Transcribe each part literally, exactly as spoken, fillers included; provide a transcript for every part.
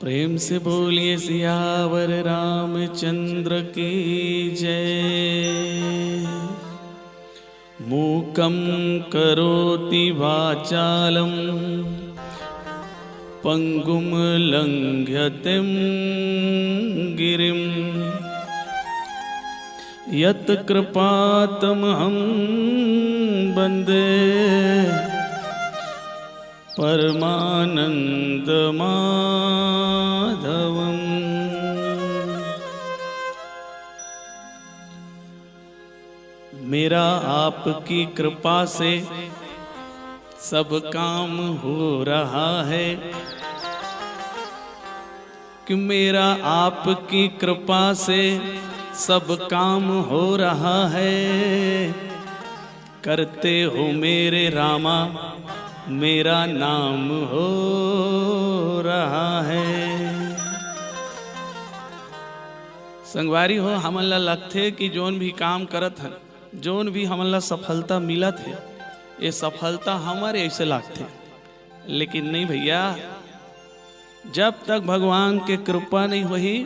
प्रेम से बोलिए सियावर रामचंद्र की जय। मूकं करोति वाचालं पंगुं लंघ्यते गिरिं। यत्कृपातमहं वंदे परमानंद माधवम। मेरा आपकी कृपा से सब काम हो रहा है, कि मेरा आपकी कृपा से सब काम हो रहा है। करते हो मेरे रामा, मेरा नाम हो रहा है। संगवारी हो, हमन ला लगथे कि जोन भी काम करत हन, जोन भी हमन ला सफलता मिलत हे, ये सफलता हमर ऐसे लगथे। लेकिन नहीं भैया, जब तक भगवान के कृपा नहीं होही,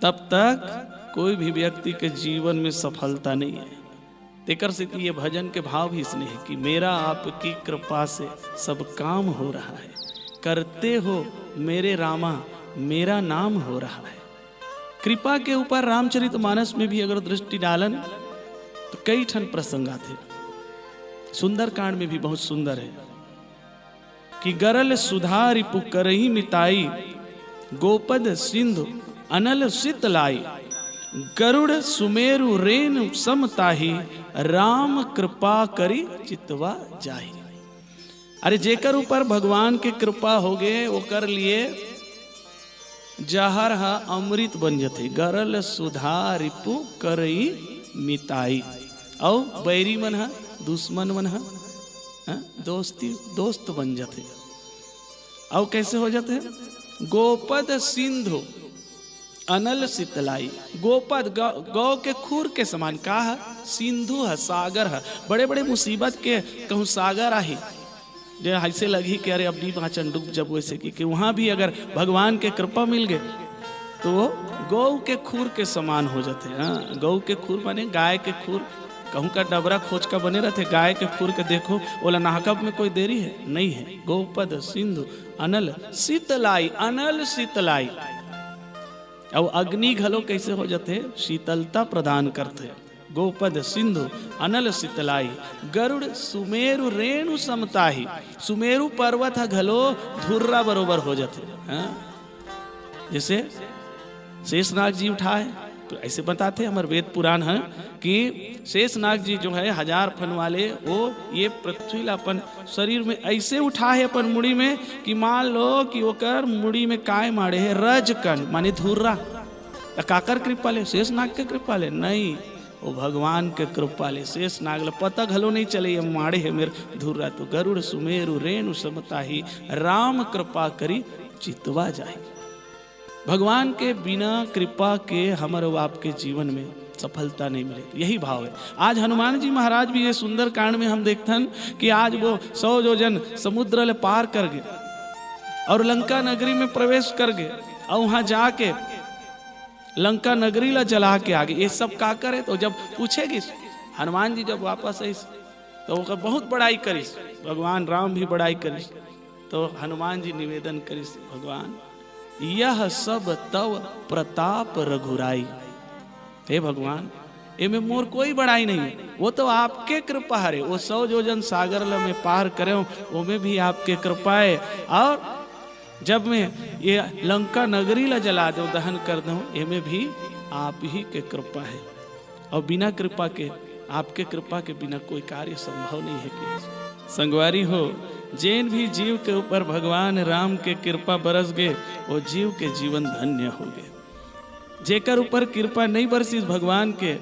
तब तक कोई भी व्यक्ति के जीवन में सफलता नहीं है। तेकर सेती ये भजन के भाव भी इसने है कि मेरा आपकी कृपा से सब काम हो रहा है, करते हो मेरे रामा, मेरा नाम हो रहा है। कृपा के ऊपर रामचरित मानस में भी अगर दृष्टि डालन तो कई ठन प्रसंग आथे। सुंदरकांड में भी बहुत सुंदर है कि गरल सुधा रिपु करही मिताई, गोपद सिंधु अनल सित लाई, गरुड़ सुमेरु रेणु सम ताही, राम कृपा करी चितवा जाही। अरे, जेकर ऊपर भगवान के कृपा होगे, ओकर लिए जहर ह अमृत बन जथे। गरल सुधा रिपु करई मिताई, अउ बैरी मन ह, दुश्मन मन ह, ह, दोस्ती, दोस्त बन जथे। अउ कैसे हो जथे? गोपद सिंधु अनल सितलाई। गोपद, गौ, गौ के खूर के समान। का ह? सिंधु ह, सागर ह। बड़े बड़े मुसीबत के कहूँ सागर आही, जे ऐसे लगही कि अरे, अब नहीं बाँचन, डूब जब, वैसे कि, कि वहाँ भी अगर भगवान के कृपा मिल गए तो वो गौ के खूर के समान हो जाते। हाँ, गौ के खूर माने गाय के खूर। कहूँ का डबरा खोच का बने रहते, गाय के खूर के देखो, ओला नहाकब में कोई देरी है? नहीं है। गोपद सिंधु अनल शीतलाई, अनल शीतलाई। अब अग्नि घलो कैसे हो जाते? शीतलता प्रदान करते। गोपद सिंधु अनल शीतलाई, गरुड़ सुमेरु रेणु समताही। सुमेरु पर्वत ह घलो धुर्रा बरोबर हो जाते। हाँ? जैसे शेषनाग जी उठाए, तो ऐसे बताते हमारे वेद पुराण है कि शेषनाग जी जो है हजार फन वाले, वो ये पृथ्वी ला अपन शरीर में ऐसे उठाए अपन मुड़ी में कि मान लो कि ओकर मुड़ी में काय माड़े है, रजकण माने धुर्रा। त काकर कृपा ले? शेषनाग के कृपा ले? नहीं, वो भगवान के कृपा ले। शेषनाग ल पता घलो नहीं चले ये माड़े है मेर धुर्रा। तो गरुड़ सुमेरु रेणु समताही, राम कृपा करी चितवा जाही। भगवान के बिना कृपा के हमर अउ आपके जीवन में सफलता नहीं मिले। तो यही भाव है। आज हनुमान जी महाराज भी ये सुंदरकांड में हम देखथन कि आज वो सौ योजन समुद्र ले पार कर गए और लंका नगरी में प्रवेश कर गए और वहां जाके लंका नगरी ला जला के आगे। ये सब का करे? तो जब पूछेगी, हनुमान जी जब वापस आइस तो ओकर बहुत बड़ाई करिस, भगवान राम भी बड़ाई करिस। तो हनुमान जी निवेदन करिस, भगवान, यह सब तव प्रताप रघुराई। हे भगवान, एमे मोर कोई बड़ाई नहीं है, वो तो आपके कृपा हरे। वो सौ योजन सागर ल मैं पार करे, ओमे भी आपके कृपा है। और जब मैं ये लंका नगरी ला जला दूं, दहन कर दूं, एमे भी आप ही के कृपा है। और बिना कृपा के, आपके कृपा के बिना कोई कार्य संभव नहीं है कि संगवारी हो, जेन भी जीव के ऊपर भगवान राम के कृपा बरस गे, वो जीव के जीवन धन्य हो गे। जेकर ऊपर कृपा नहीं बरसिस भगवान के,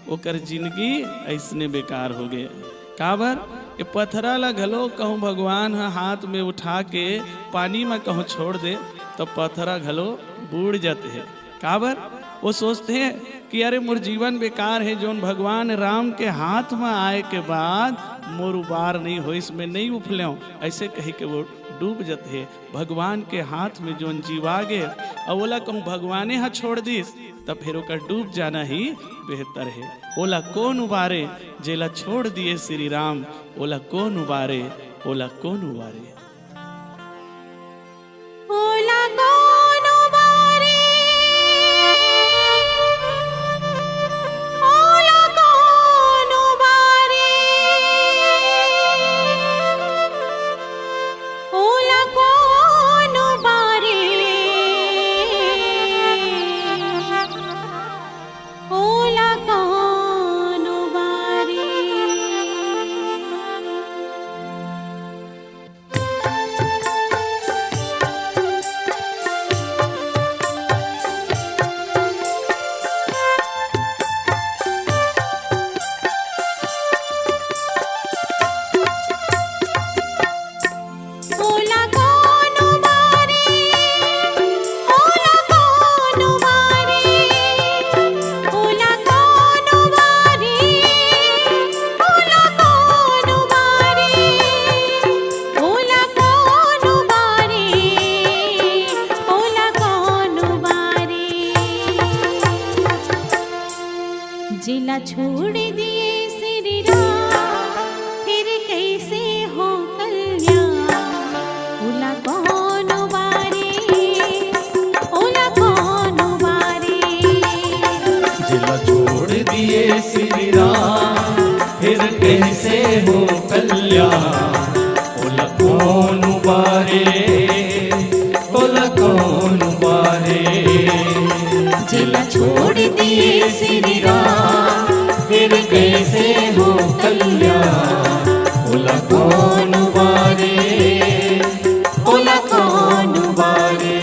ओकर जिंदगी ऐसने बेकार हो गे। काबर? ये पथरा ला घलो कहूँ भगवान ह हाथ में उठा के पानी में कहूँ छोड़ दे, तो पथरा घलो बूड़ जाते हैं। काबर? वो सोचथे कि अरे, मोर जीवन बेकार हे, जोन भगवान राम के हाथ म आए के बाद मोर उबार नइ होइस, मैं नइ उफलेंव, अइसे कहिके वो डूब जथे। भगवान के हाथ में जोन जीव आगे, अउ ओला कहूँ भगवाने ह छोड़ दिस, त फेर ओकर डूब जाना ही बेहतर हे। ओला कोन उबारे, जेला छोड़ दिए श्री राम, ओला कोन उबारे, ओला कोन उबारे। ओला कोन उबारे, ओला कोन उबारे, ओला कोन उबारे, ओला कोन उबारे। ओला कोन उबारे, ओला कोन उबारे, ओला कोन उबारे, ओला कोन उबारे, ओला कोन उबारे, ओला कोन उबारे। जेला छोड़ दिए श्री राम, फेर कइसे हो कल्याण? ओला कोन उबारे, ओला कोन उबारे। जेला छोड़ दिए श्री राम, फेर कइसे हो कल्याण? ओला कोन उबारे, ओला कोन उबारे। जेला छोड़ दिए श्री राम, फेर कइसे हो कल्याण? ओला कोन उबारे, ओला कोन उबारे।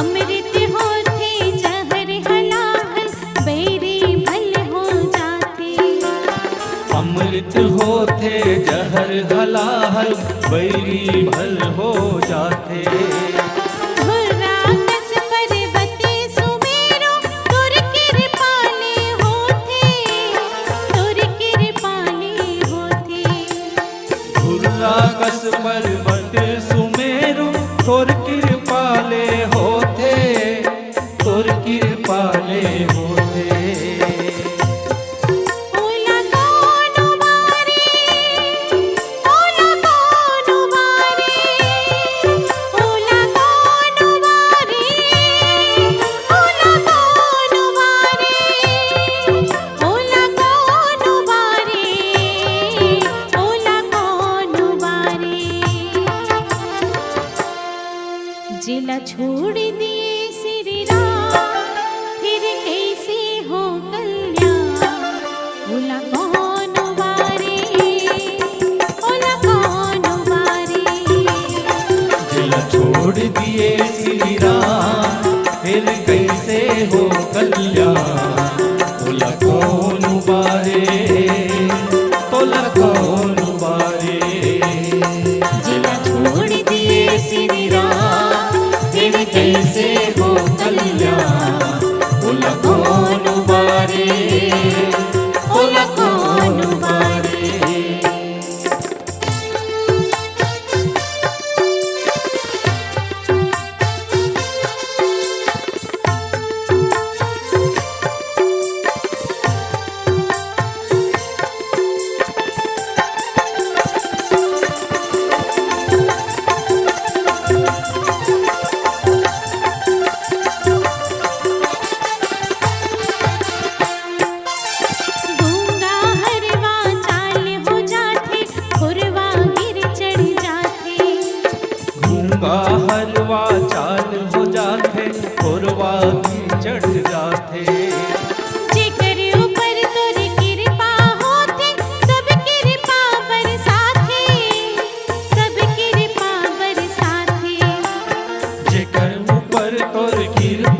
अमृत होथे जहर हलाहल, बैरी भल हो जाथे। अमृत होथे जहर हलाहल, बैरी भल हो जाथे। धुर्रा कस पर्वत सुमेरु, तोर किरपा ले होथे, तोर किरपा ले होथे। धुर्रा कस पर्वत सुमेरु, तोर किरपा ले होथे, तोर किरपा ले होथे। ओला कोन उबारे, ओला कोन उबारे, ओला कोन उबारे, ओला कोन उबारे। ओला कोन उबारे, ओला कोन उबारे। जेला छोड़ दिए श्री राम, फेर कइसे हो कल्याण? ओला कोन उबारे, ओला कोन उबारे। जेला छोड़ दिए श्री राम, फेर कइसे हो कल्याण? ओला कोन उबारे, ओला कोन उबारे। जेला छोड़ दिए श्री राम, फेर कइसे हो कल्याण? ओला कोन उबारे, ओला कोन उबारे। गूंगा हरवा चाल हो जाथे, खुरवा गिर चढ़ जाथे। गूंगा हरवा चाल हो जाथे, खुरवा गिर चढ़ जाथे। जेकर ऊपर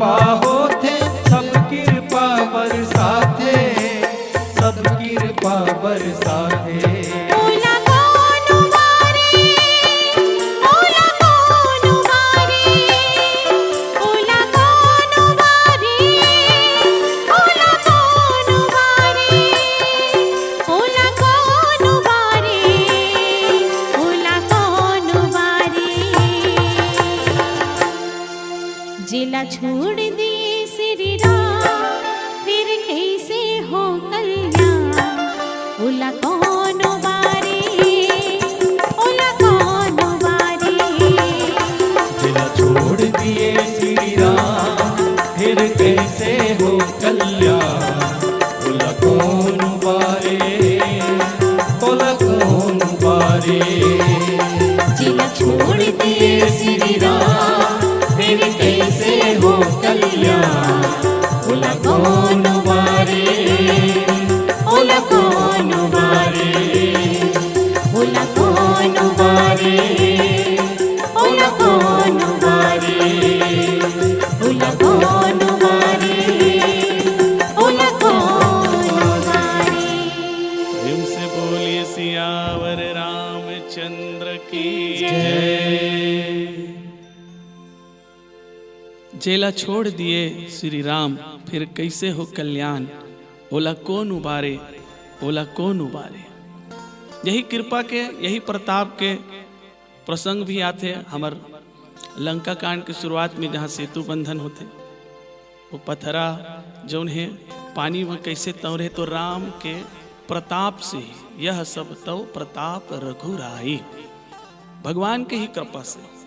कृपा होथे, सब कृपा बरसाथे, सब कृपा बरसाथे। ओला कोनो बारे, ओला कोनो बारे, ओला कोनो बारे, ओला कोनो बारे, ओला कोनो बारे, ओला कोनो बारे। जेला छोड़ दिए श्री राम, फिर कैसे हो कल्याण? ओला कोनो बारे, ओला कोनो बारे। जेला छोड़ दिए श्री राम, फिर कैसे हो कल्याण? ओला कोनो बारे, ओला कोनो बारे। जेला छोड़ दिए श्री राम, फिर कैसे हो कल्याण? ओला कोनो बारे, ओला कोनो बारे, ओला कोनो बारे, ओला कोनो बारे, ओला कोनो बारे, ओला कोनो बारे। प्रेम से बोलिए सियावर रामचंद्र की जय। जय। जेला छोड़ दिए श्री राम, फिर कैसे हो कल्याण? ओला कोन उबारे, ओला कोन उबारे? यही कृपा के, यही प्रताप के प्रसंग भी आथे हमर लंका कांड के शुरुआत में, जहाँ सेतु बंधन होथे, वो पथरा जौन हे पानी में कैसे तौरे, तो राम के प्रताप से ही, यह सब तव प्रताप रघुराई, भगवान के ही कृपा से।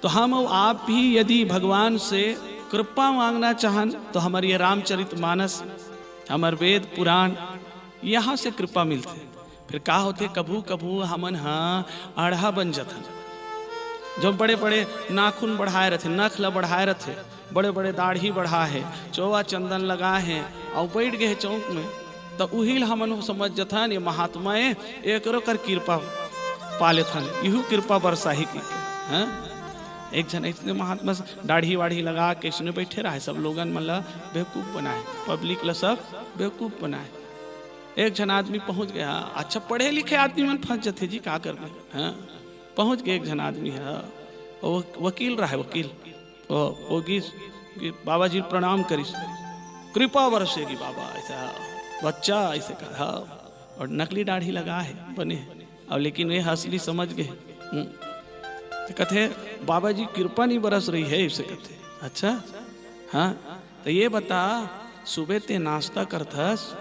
तो हम अउ आप भी यदि भगवान से कृपा मांगना चाहन, तो हमर ये रामचरित मानस, हमर वेद पुराण, यहाँ से कृपा मिलथे। फिर का होथे, कभू कभू हमन ह आढ़ा बन जथन। जो बड़े बड़े नाखून बढ़ाए रथे, नख ल बढ़ाए रथे, बड़े बड़े दाढ़ी बढ़ा हे, चोवा चंदन लगा हे, अउ बैठ गए हे चौक में, त उही ल हमन समझ जथन, ये महात्मा ए, एकरो कर कृपा पा लेथन, इहू कृपा बरसाही कहिके। हाँ? एक झन अइसने महात्मा से दाढ़ी वाढ़ी लगा के अइसने बैठे रहे, सब लोगन मन ल बेवकूफ बनाए, पब्लिक ल सब बेवकूफ बनाए। एक झन आदमी पहुंच गया, अच्छा पढ़े लिखे आदमी मन फंस जथे जी, का करबे? हाँ? पहुंच गए एक झन आदमी ह, वो वकील रहे, वकील। वो, वो गिस, गिस, बाबा जी प्रणाम करिस, कृपा बरसेगी बाबा, ऐसा बच्चा ऐसे कहा, हाँ, और नकली दाढ़ी लगा है, बने है, और लेकिन वे असली समझ गए। हम्म। तो कहते, "बाबा जी कृपा नहीं बरस रही है," ऐसे कहते। "अच्छा, हाँ, तो ये बता, सुबह ते नाश्ता करथस,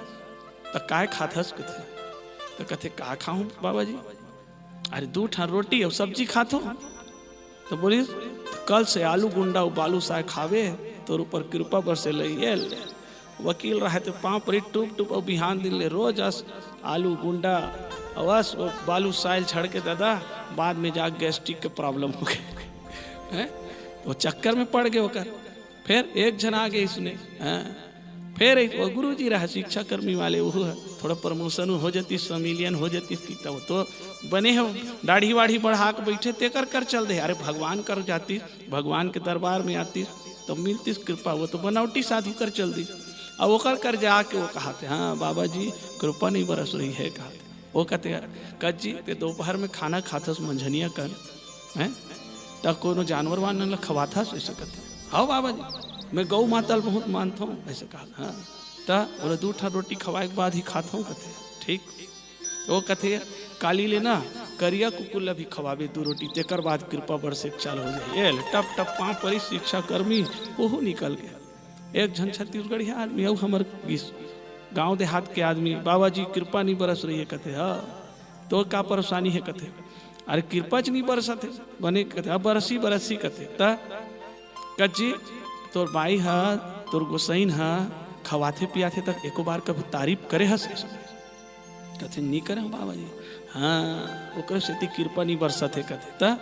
तो काय खाथस?" कहते, तो कहते, "का खाऊं बाबा जी?" "अरे, दू ठन रोटी अउ सब्जी खाथो।" तो बोलिस, "कल से आलू गुंडा अउ बालू साय खावे, तोर ऊपर कृपा बरसे लई।" ये ले, वकील रहे तो पाँव परी टूप टूप, अउ बिहान दिन ले रोज अस आलू गुंडा अउ अस वो बालू साय ल छड़ के दादा, बाद में जा गैस्ट्रिक के प्रॉब्लम हो गए। हैं? वो चक्कर में पड़ गए ओकर। फिर एक झन आ गए इसने, हाँ। फिर एक वो गुरुजी रहा शिक्षा कर्मी वाले, वो थोड़ा प्रमोशन हो जाती, संविलियन हो जाती, कि तब तो बने हो, दाढ़ी वाढ़ी बढ़ा के बैठे, तेकर कर चल दे। अरे भगवान कर जाती, भगवान के दरबार में आती, तो मिलती कृपा, वो तो बनावटी साधु कर चल दी। अब ओकर कर जाके वो कहा थे, "हाँ बाबा जी, कृपा नहीं बरस रही है," कहा थे। वो कहते, "कत जी, ते दोपहर में खाना खाथस मंझनिया कर, हैं? त कोनो जानवर वानर ल खवाथस?" ऐसे कहते, "हाँ बाबा जी, मैं गौ माता ल बहुत मानता हूँ," ऐसे कहा। "हाँ, त ओला दू ठन रोटी खवाए के बाद ही खाता हूँ," कहते। "ठीक।" वो कहते, "काली ले ना करिया कुकुर ल भी खवाबे दू रोटी, तेकर बाद कृपा बरसे के चालू हो जाए।" ये ले, टप टप पाँव परी शिक्षा कर्मी, ओहू निकल गया। एक झन छत्तीसगढ़िया आदमी अउ हमर गिस, गांव देहात के आदमी, "बाबा जी कृपा नहीं बरस रही है," कहते। "हाँ, तो का परेशानी है?" कहते। "अरे कृपा च नहीं बरसत है।" "बने," कहते, "अब बरसी बरसी," कहते। "त कत जी, तोर बाई ह, तोर गोसईन ह खवाथे पियाथे, त एको बार कभी तारीफ करे हस?" कथे, "नी करे हो बाबा जी।" "हाँ, ओकरे सेती कृपा नी बरसत हे," कथे। "त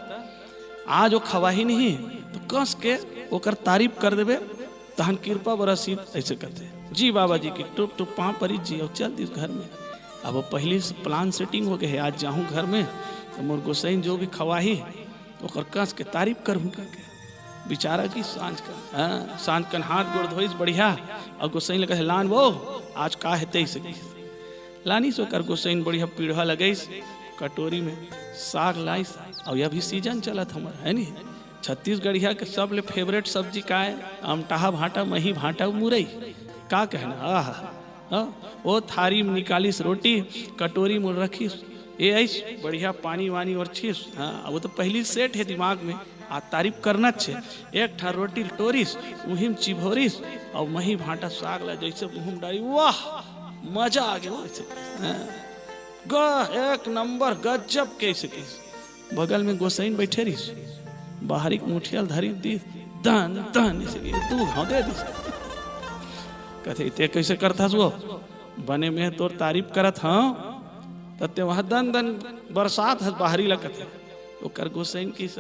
आज वो खवाही नहीं, तो कस के ओकर तारीफ कर देबे, तहन कृपा बरसी," ऐसे कथे। "जी बाबा जी की टुप टुप पाँव परी जी," और चल दिस घर में। अब वो पहले से प्लान सेटिंग हो गए है, "आज जाहूँ घर में, तो मोर गोसाई जो भी खवाही, ओकर कस के तारीफ करहूँ," करके। बिचारा कि सांझ कन, हाँ, सांझ कन हाथ गोड़ धोइस बढ़िया, अउ गोसईन ल कहे, "लान वो, आज का हे?" तइसे कहिस। लानिस ओकर गोसईन बढ़िया पीढ़ा लगइस कटोरी में, साग लाइस, अउ अभी सीजन चलत हमर, है नी? छत्तीसगढ़िया के सबले favourite सब्जी का हे? अमटाहा भांटा, मही भांटा, मुरई। का कहना, आहा, हाँ, ओ थारी में निकालिस रोटी, कटोरी में रखिस, ए आइस, बढ़िया पानी वानी ओरछिस, हाँ, वो तो पहिली set हे दिमाग में, आ तारीफ करना छे। एक ठा रोटी ल टोरिस, उही म चिभोरिस, अउ मही भांटा साग ला जइसे मुंह म डारी, वाह, मजा आ गे वइसे। हाँ। ग-, एक नंबर, गजब कइसे कहिस। बगल में गोसईन बइठे रिहिस, बाहरी के मुठिया ल धरी दिस, दन, दन, अइसे कहिके दू घांव दे दिस। कथे, "ते कइसे करथस वो? बने में तोर तारीफ करत हंव, त ते वहां दन, दन बरसात हस बाहरी ला," कथे। ओकर गोसईन कहिस,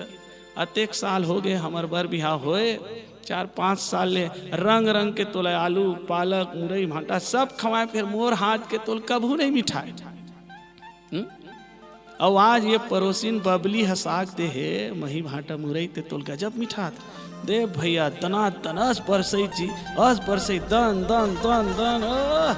अतेक साल हो गे हमर बर बिहाव होए, चार पांच साल ले रंग रंग के तोला आलू, पालक, मुरई, भांटा सब खवाए, फेर मोर हाथ के तोल कभू नहीं मिठाए। हम्म? अउ आज ये परोसिन बबली ह साग दे हे, मही भांटा मुरई ते तोल गजब मिठात। दे भइया, दना दन अस बरसई जी, अस बरसई दन, दन, दन, दन, आह!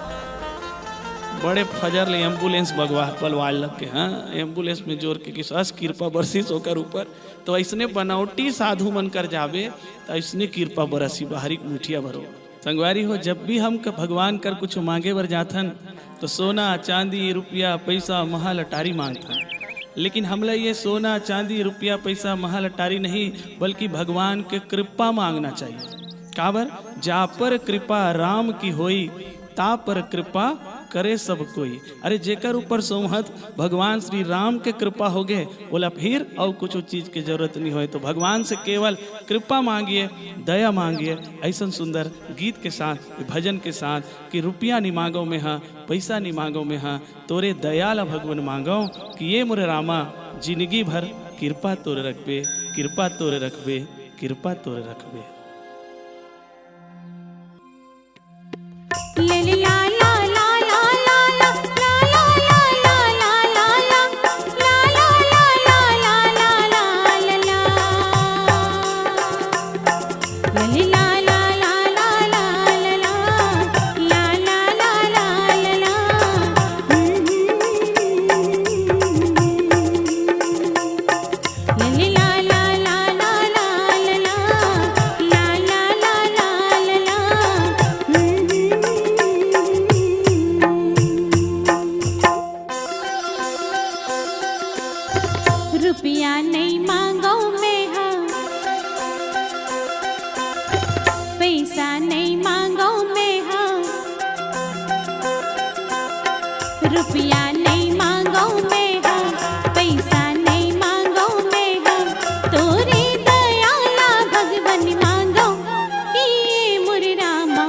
बड़े फजर ले ambulance बगवा, बलवाए लग के, हाँ, ambulance में जोर के कहिस अस किरपा बरसिस ओकर ऊपर। तो अइसने बनौटी साधु मन कर जाबे, त अइसने किरपा बरसी, बाहरी के मुठिया भरो। संगवारी हो, जब भी हम क-, भगवान कर कुछ मांगे बर जाथन, तो सोना, चांदी, रुपया, पइसा, महल, अटारी मांगथन। लेकिन हमला ये सोना, चांदी, रुपया, पइसा, महल, अटारी नहीं, बल्कि भगवान के कृपा मांगना चाहिए। काबर? जा पर कृपा राम की होई, ता पर कृपा करे सब कोई। अरे, जेकर ऊपर सोमहत भगवान श्री राम के कृपा होगे, ओला फिर अउ कुछ चीज के जरूरत नहीं होय। तो भगवान से केवल कृपा मांगिए, दया मांगिए। अइसन सुंदर गीत के साथ, भजन के साथ कि रुपया नी मांगव मेंहा, पइसा नी मांगव मेंहा, तोरे दया ला भगवन मांगव कि ये मोरे रामा, जिनगी भर किरपा तोरे रखबे, किरपा तोरे रखबे, किरपा तोरे रखबे। रुपया नहीं मांगव मेंहा, पइसा नहीं मांगव मेंहा, रुपया नहीं मांगव मेंहा, पइसा नहीं मांगव मेंहा, तोरे दया ला भगवन मांगव, कि ये मोर रामा,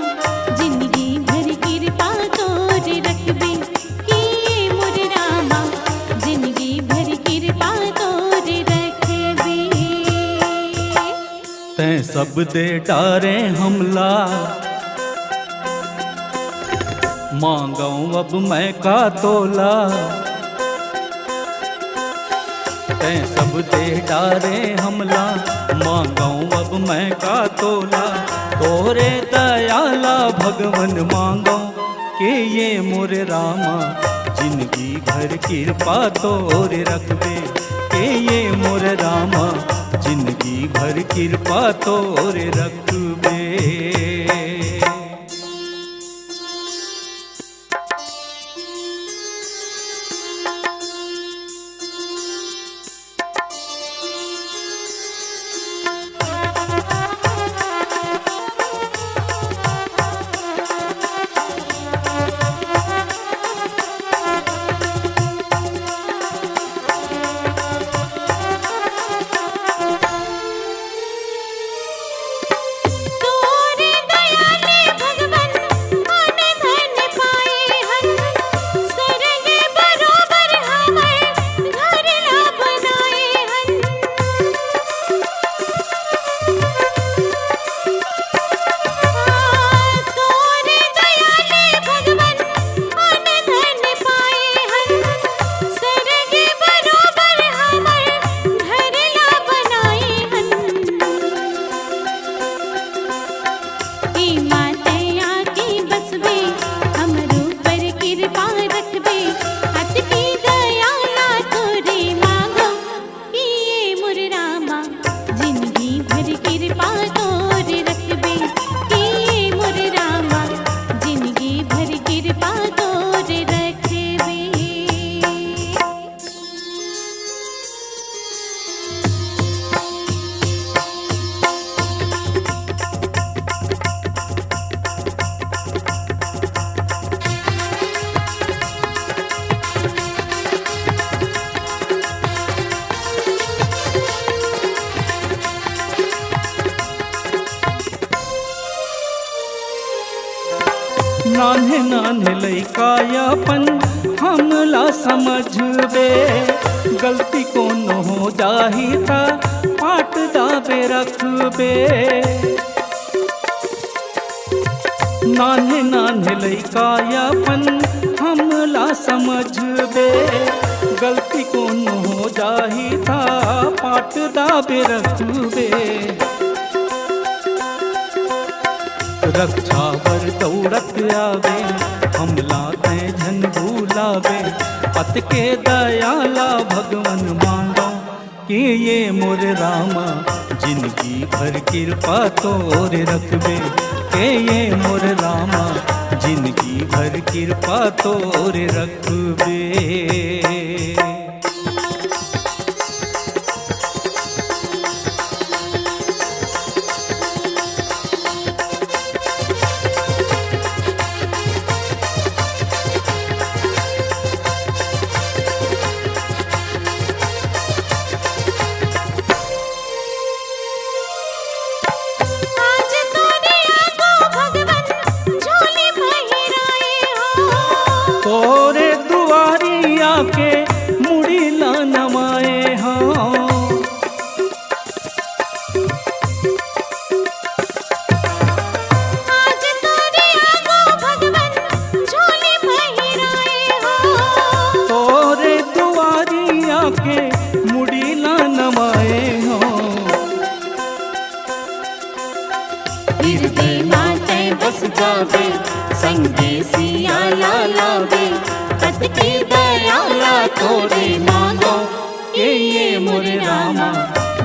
जिनगी भर किरपा तोरे रखबे, कि ये मोर रामा, जिनगी भर किरपा तोरे रखबे। तैं सब दे डारे हमला, मांगव अब मैं का तोला। तैं सब दे डारे हमला, मांगव अब मैं का तोला। तोरे दया ला भगवन मांगव, के ये मोर रामा, जिनगी भर किरपा तोरे रखबे। के ये मोर रामा, जिनगी भर किरपा तोरे रखबे। नान्हे नान्हे लइका अपन हमला समझबे, गलती कोनो हो जाही त पाट दाबे रखबे। नान्हे नान्हे लइका अपन हमला समझबे, गलती कोनो हो जाही त पाट दाबे रखबे। रक्षा बर दौड़त आवे, हमला तै झन भुलावे। अतके दयाला भगवन मांगो, के ये मोर रामा, जिनगी भर किरपा तोर रखबे। के ये मोर रामा, जिनगी भर किरपा तोर रखबे। आज तोरे आगू भगवन झोली पहिराए हो। तोरे दुआरी आके मुड़ी ला नवाए हो। आज तोरे आगू भगवन झोली पहिराए हो। तोरे दुआरी आके मुड़ी ला नवाए हो। हृदय मा तै बस जाबे, संदेसिया ला लाबे। अतके दयाला तोरे मांगो, के ये मोर रामा,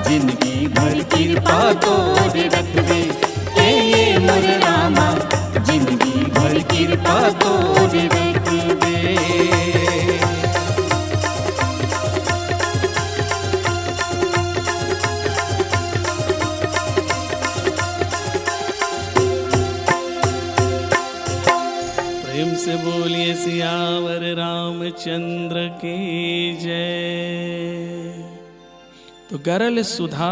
जिनगी भर किरपा तोर रखबे। के ये मोर रामा, जिनगी भर किरपा तोर रखबे। प्रेम से बोलिए सियावर रामचंद्र की जय। तो गरल सुधा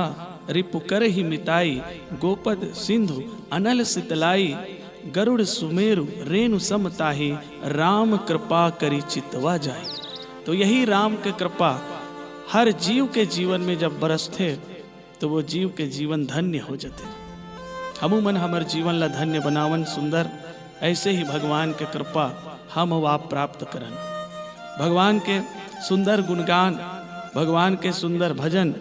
रिपु करहि मिताई, गोपद सिंधु अनल सितलाई, गरुड़ सुमेरु रेणु सम ताही, राम कृपा करी चितवा जाई। तो यही राम के कृपा हर जीव के जीवन में जब बरसथे, तो वो जीव के जीवन धन्य हो जाथे। हमू मन हमर जीवन ला धन्य बनावन सुंदर, ऐसे ही भगवान के कृपा हम अउ आप प्राप्त करन। भगवान के सुंदर गुणगान, भगवान के सुंदर भजन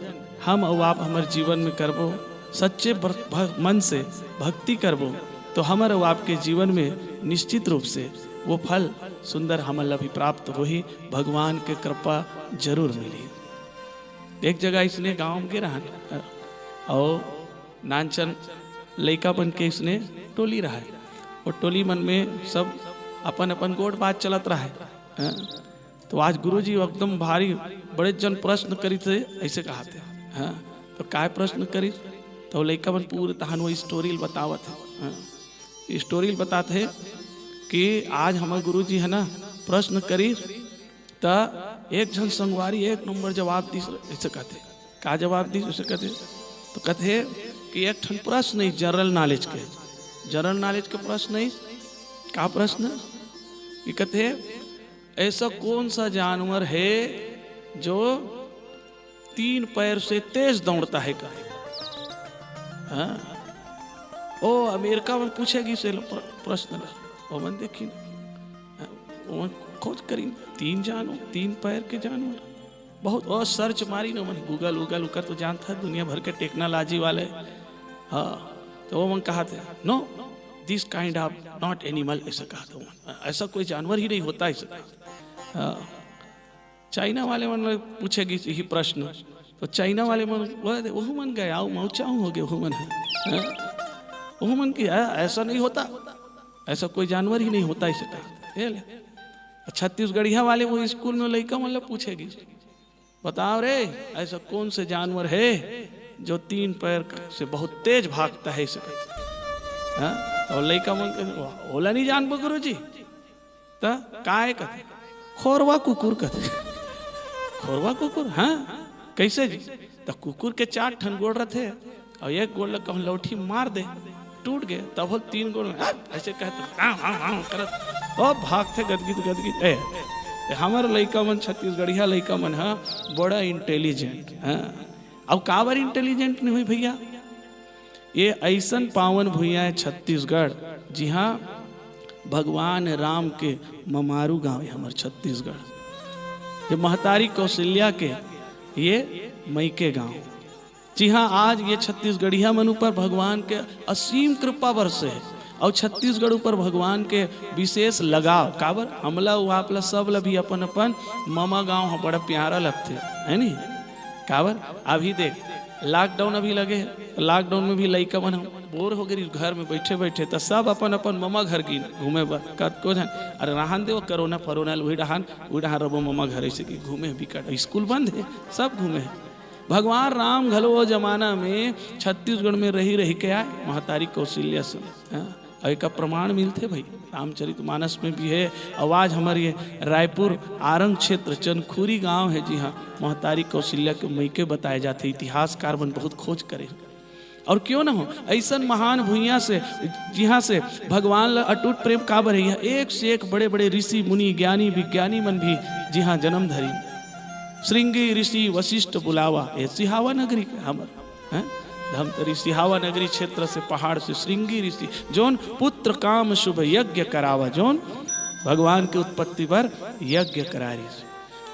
हम अउ आप हमर जीवन में करबो, सच्चे भ-, भ-, मन से भक्ति करबो, तो हमर अउ आपके जीवन में निश्चित रूप से वो फल सुंदर हमन ला भी प्राप्त होही। भगवान के कृपा जरूर मिली। एक जगह इसने गांव में गे रहन, अउ नानचन लइका मन के इसने टोली रहय। वो टोली मन में सब अपन अपन गोठ बात चलत रहय। हाँ, तो आज गुरुजी एकदम भारी बड़े जन प्रश्न करिस हे, ऐसे कहत हे। हाँ, तो काय प्रश्न करिस? तो लइका मन पूरे तहान वो स्टोरी ल बतावत हे। हाँ, स्टोरी ल बतात हे कि आज हमर गुरुजी हे ना, प्रश्न करिस, त एक झन संगवारी एक नंबर जवाब दिस, ऐसे कहत हे। का जवाब दिस, ऐसे कहत हे। तो कहत हे कि एक ठन प्रश्न हे जनरल नॉलेज के, जनरल नॉलेज के प्रश्न हे। का प्रश्न? कि कहत हे, ऐसा कौन सा जानवर है जो तीन पैर से तेज दौड़ता है का? हाँ? ओ, अमेरिका में पूछे गिस हे प्र-, प्रश्न ला। ओ मन देखिन। हाँ, ओ मन खोज करिन, तीन जानो, तीन पैर के जानवर। बहुत, ओ, सर्च मारिन ओ मन, गूगल, गूगल, ओकर तो जानत हे दुनिया भर के टेक्नोलॉजी वाले। हाँ, तो ओ मन कहत हे, "No, this kind of not animal," ऐसा कहत हे ओ मन। ऐसा कोई जानवर ही नहीं होता, ऐसा कहत हे। हाँ। चाइना वाले मन ले पूछे गिस यही प्रश्न, तो चाइना वाले मन, वो, ओहू मन गया, मौचा हो गए, ओहू मन, हाँ? ओहू मन की, "ऐ-, ऐसा नहीं होता, ऐसा कोई जानवर ही नहीं होता," ऐसे कहा। ये ले। छत्तीसगढ़िया वाले वो स्कूल में लइका मन ले पूछे गिस, "बताओ रे, ऐसा कौन से जानवर है जो तीन पैर से बहुत तेज भागता है?" ऐसे कहा। हाँ? और लइका मन के, "ओला नहीं जानबो गुरुजी।" त काय कथे? खोरवा कुकुर कथे। खोरवा कुकुर, हाँ? कैसे जी? त कुकुर के चार ठन गोड़ रथे, अउ एक गोड़ ल कहूँ लौठी मार दे, टूट गए, तब हो तीन गोड़ में, "हाँ," ऐसे कहते, "हाँ, हाँ, हाँ," करत, तो भागते गदगिद, गदगिद। ए, ए, हमर लइका मन, छत्तीसगढ़िया लइका मन ह बड़ा इंटेलिजेंट, हाँ। अब काबर इंटेलिजेंट नहीं हुई भैया? ये ऐसन पावन भुइयां है छत्तीसगढ़, जिहाँ भगवान राम के ममारू गांव है हमर छत्तीसगढ़, ये महतारी कौशल्या के ये मइके गांव। जी हाँ, आज ये छत्तीसगढ़िया मन ऊपर भगवान के असीम कृपा बरसे हे, अउ छत्तीसगढ़ ऊपर भगवान के विशेष लगाव। काबर? हमला, वो आपला, सब ला भी अपन अपन ममा गांव ह बड़ा प्यारा लगथे, है नी? काबर? अभी देख, लॉकडाउन अभी लगे हे, लॉकडाउन में भी लइका मन ह बोर हो गए घर में बैठे बैठे, त सब अपन अपन ममा घर गिन घूमे बर, कतको झन। अरे रहन दे, वो कोरोना फरोना ल उही डहान, उही डहान रबो ममा घर, ऐसे कि घूमे बिकट, स्कूल बंद हे, सब घूमे हे। भगवान राम घलो वो जमाना में छत्तीसगढ़ में रही रही के आए, महतारी कौशल्या से, हाँ? अउ एकर प्रमाण मिलथे भाई, रामचरित मानस में भी है। अउ आज हमर ये रायपुर आरंग क्षेत्र चनखुरी गांव है, जी हाँ, महतारी कौशल्या के मइके बताए जाथे। इतिहासकार मन बहुत खोज करे। अउ क्यों न हो, ऐसन महान भुइयां से, जिहाँ से भगवान ला अटूट प्रेम काबर है। यहाँ एक से एक बड़े बड़े ऋषि मुनि, ज्ञानी विज्ञानी मन भी जी हाँ जन्म धरिन। श्रृंगी ऋषि वशिष्ठ बुलावा, ये सिहावा नगरी के हमर, हैं? धमतरी सिहावा नगरी क्षेत्र से, पहाड़ से श्रृंगी ऋषि, जोन पुत्र काम शुभ यज्ञ करावा, जोन भगवान के उत्पत्ति बर यज्ञ करारिस।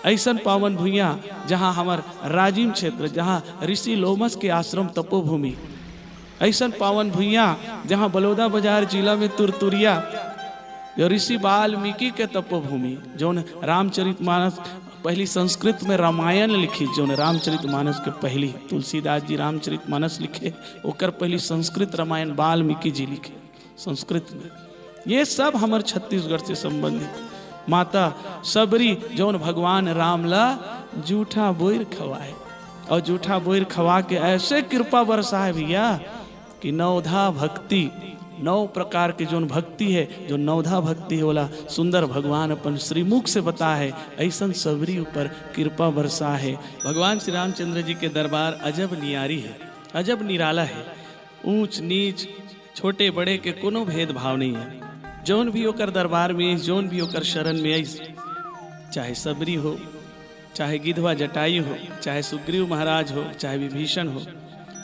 ऐसन पावन भुइयां, जहां हमर राजिम क्षेत्र, जहां ऋषि लोमस के आश्रम तपोभूमि, ऐसन पावन भुइयां, जहां बलौदा बाजार जिला में तुरतुरिया, जो ऋषि वाल्मीकि के तपोभूमि, जोन रामचरित मानस पहली संस्कृत में रामायण लिखी, जोन रामचरित मानस के पहली, तुलसीदास जी रामचरित मानस लिखे, ओकर पहली संस्कृत रामायण वाल्मीकि जी लिखे संस्कृत में। ये सब हमर छत्तीसगढ़ से संबंधित। माता सबरी, जौन भगवान राम ला जूठा बोइर खवाए, और जूठा बोइर खवा के ऐसे कृपा बरसाए भैया, कि नवधा भक्ति, नौ प्रकार के जोन भक्ति है, जो नवधा भक्ति है, ओला सुंदर भगवान अपन श्रीमुख से बताए है। ऐसन सबरी ऊपर कृपा बरसा है। भगवान श्री रामचंद्र जी के दरबार अजब नियारी है, अजब निराला है। ऊंच नीच, छोटे बड़े के कोनो भेदभाव नहीं है। जोन भी ओकर दरबार में आइस, जोन भी ओकर शरण में आइस, चाहे सबरी हो, चाहे गिधवा जटायु हो, चाहे सुग्रीव महाराज हो, चाहे विभीषण हो,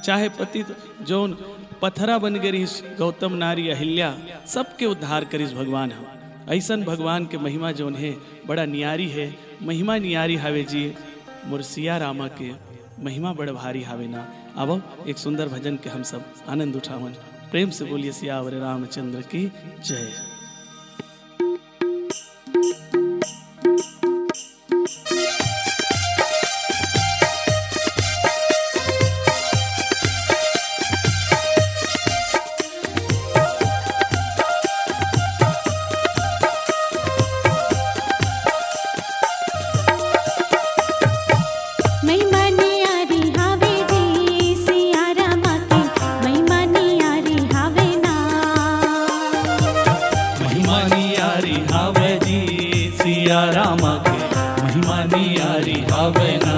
चाहे पतित जोन पथरा बन गे रिहिस गौतम नारी अहिल्या, सबके उद्धार करिस भगवान ह। ऐसन भगवान के महिमा जोन हे, बड़ा नियारी हे, महिमा नियारी हावे जी। मोर सिया रामा के महिमा बड़ भारी हावे ना। आवो, एक सुंदर भजन के हम सब आनंद उठावन। प्रेम से बोलिए सियावर रामचंद्र की जय। महिमा नियारी हावे जी सिया रामा के, महिमा नियारी हावे ना। महिमा नियारी हावे जी सिया रामा के, महिमा नियारी हावे ना।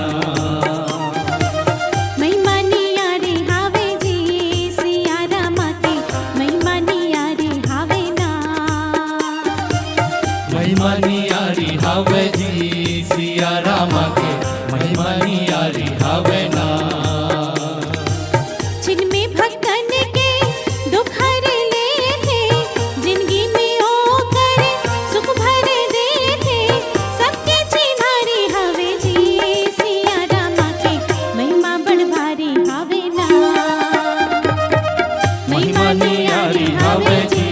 महिमा नियारी हावे जी सिया रामा के, महिमा नियारी हावे ना। महिमा नियारी हावे जी सिया रामा के, महिमा नियारी हावे ना। छिन में भक्तन के दुख हर लेथे, जिनगी में ओकर सुख भर देथे। सबके चिन्हारी हवे जी सिया रामा के, महिमा बड़ भारी हवे ना। महिमा नियारी हवे जी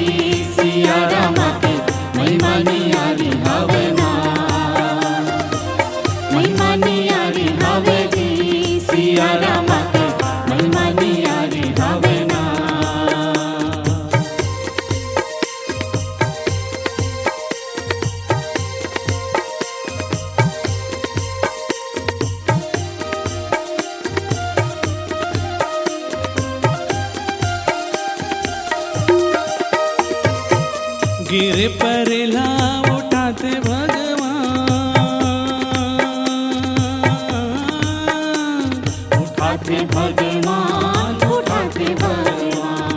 सिया रामा के, महिमा नियारी हवे ना। महिमा नियारी हवे जी सिया रामा के, महिमा नियारी हवे ना। गिरे परेला उठाथे भगवान, उठाथे भगवान, उठाथे भगवान।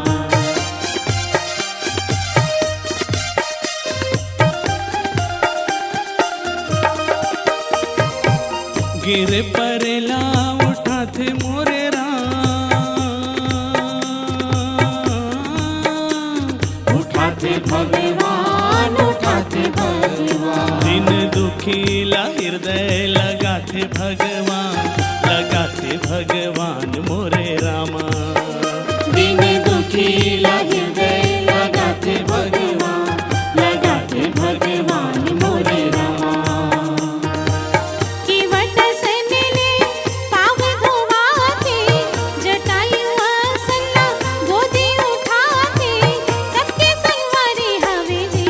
भगवान उठाथे भगवान। दिन दुखी ला हृदय लगाथे भगवान, लगाथे भगवान मोरे रामा। दिन दुखी ला हृदय लगाथे भगवान, लगाथे भगवान मोरे रामा। केवट असन ले पाँव धोवाथे, जटायु असन ला गोदी उठाथे, सबके संगवारी हवे जी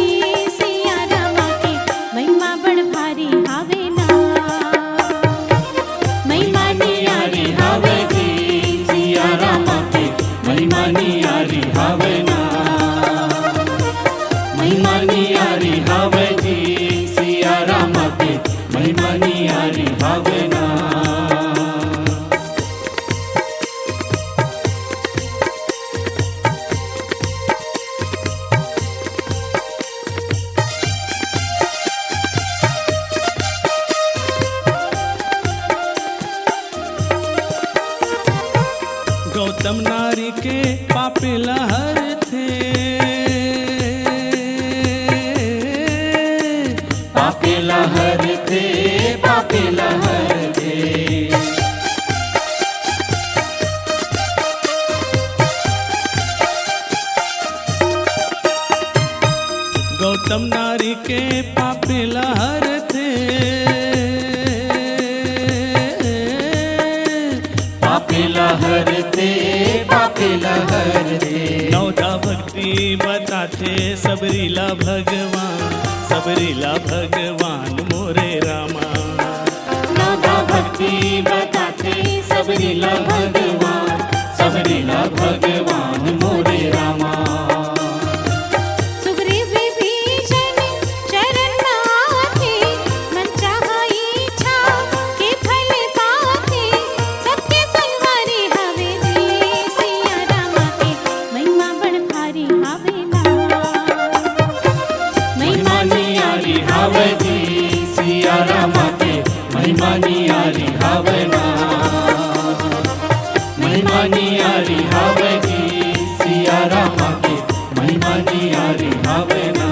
सिया रामा के महिमा बड़ भारी हवे ना। महिमा नियारी हवे जी सिया रामा के, महिमा नियारी हवे ना। महिमा नियारी हवे जी सिया रामा के, महिमा नियारी हवे ना। गौतम नारी के पापे ला हरथे, पापे ला हरथे, पापे ला हरथे। गौतम नारी के पापे ला हरथे, पापे ला हरथे, पापे ला हरथे। नवधा भक्ति बताथे सबरी ला भगवान, सबरी ला भगवान मोरे रामा। नवधा भक्ति बताथे सबरी ला भगवान, सबरी ला भगवान मोरे रामा। सुग्रीव विभीषण चरण म आथे, मन चाहा इच्छा के फल पाथे। सबके संगवारी हवे जी सिया रामा के, महिमा बड़ भारी हवे ना। महिमा नियारी हवे जी सिया रामा के, महिमा नियारी हवे ना। महिमा नियारी हवे जी सिया रामा के, महिमा नियारी हवे ना।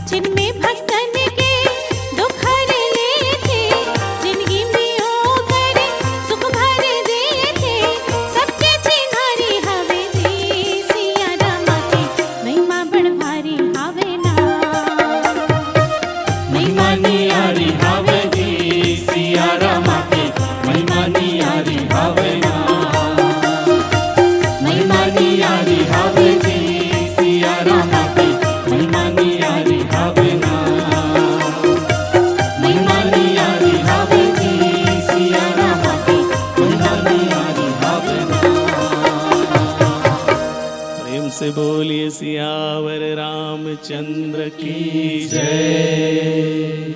जिनमें भक्तन के दुख हर लेथे, जिनगी में ओकर सुख भर देथे, सबके चिन्हारी हवे जी सिया रामा के, महिमा बड़ भारी हवे ना। महिमा नियारी हवे जी सिया रामा के, महिमा नियारी हवे ना। महिमा नियारी हवे जी सिया रामा के, महिमा नियारी हवे ना। महिमा नियारी हवे जी सिया रामा के, महिमा नियारी हवे ना। प्रेम से बोलिए सियावर रामचंद्र की जय।